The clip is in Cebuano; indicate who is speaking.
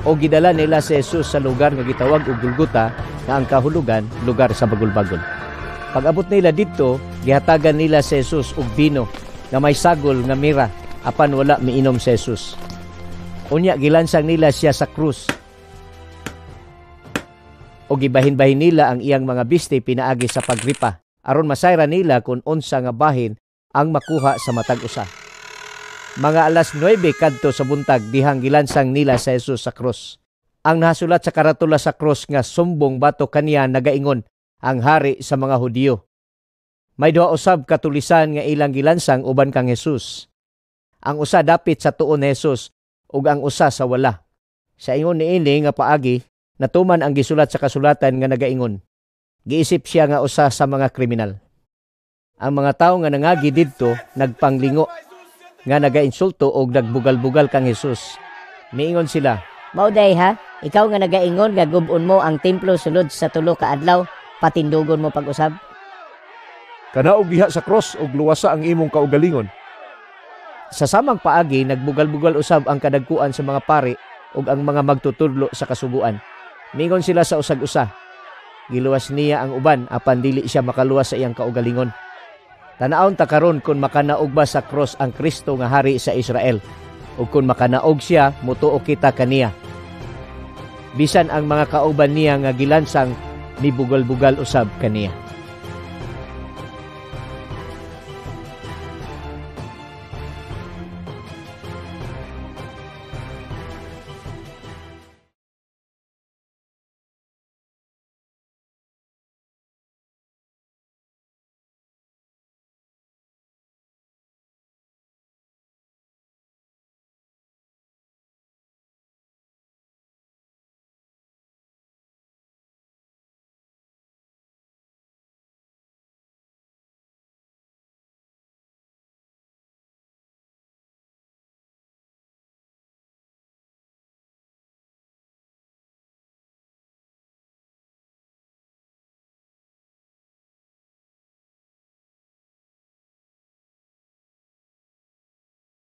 Speaker 1: O gidala nila si Jesus sa lugar nga gitawag og Golgota, nga ang kahulugan, lugar sa bagulbagol. Pag-abot nila didto, gihatagan nila si Jesus og bino nga may sagol nga mira, apan wala miinom si Jesus. Unya gilansang nila siya sa krus. O gibahin-bahin nila ang iyang mga bisti pinaagi sa pagripa aron masayra nila kung unsa nga bahin ang makuha sa matag usa. Mga alas 9 kadto sa buntag dihang gilansang nila sa Jesus sa krus. Ang nasulat sa karatula sa krus nga sumbong batok kaniya nagaingon, "Ang hari sa mga Hudiyo." May duha usab ka tulisan nga ilang gilansang uban kang Jesus. Ang usa dapit sa tuon ni Jesus ug ang usa sa wala. Sa ingon niini nga paagi, natuman ang gisulat sa kasulatan nga nagaingon, "Giisip siya nga usa sa mga kriminal." Ang mga tawo nga nangagi didto nagpanglingo nga nagainsulto og nagbugal-bugal kang Jesus. Miingon sila,
Speaker 2: "Mao diay ha, ikaw nga nagaingon nga gub-on mo ang templo sulod sa 3 ka adlaw, patindugon mo pag-usab."
Speaker 3: Kanaog diha sa cross ug luwasa ang imong kaugalingon.
Speaker 1: Sa samang paagi nagbugal-bugal usab ang kadagkuan sa mga pari ug ang mga magtutudlo sa kasuguan. Mingon sila sa usag-usa, "Giluwas niya ang uban, apan dili siya makaluwas sa iyang kaugalingon. Tan-awon ta karon kung makanaog ba sa cross ang Kristo nga hari sa Israel. Ug kung makanaog siya, mutuo kita kaniya." Bisan ang mga kauban niya nga gilansang mibugal-bugal usab kaniya.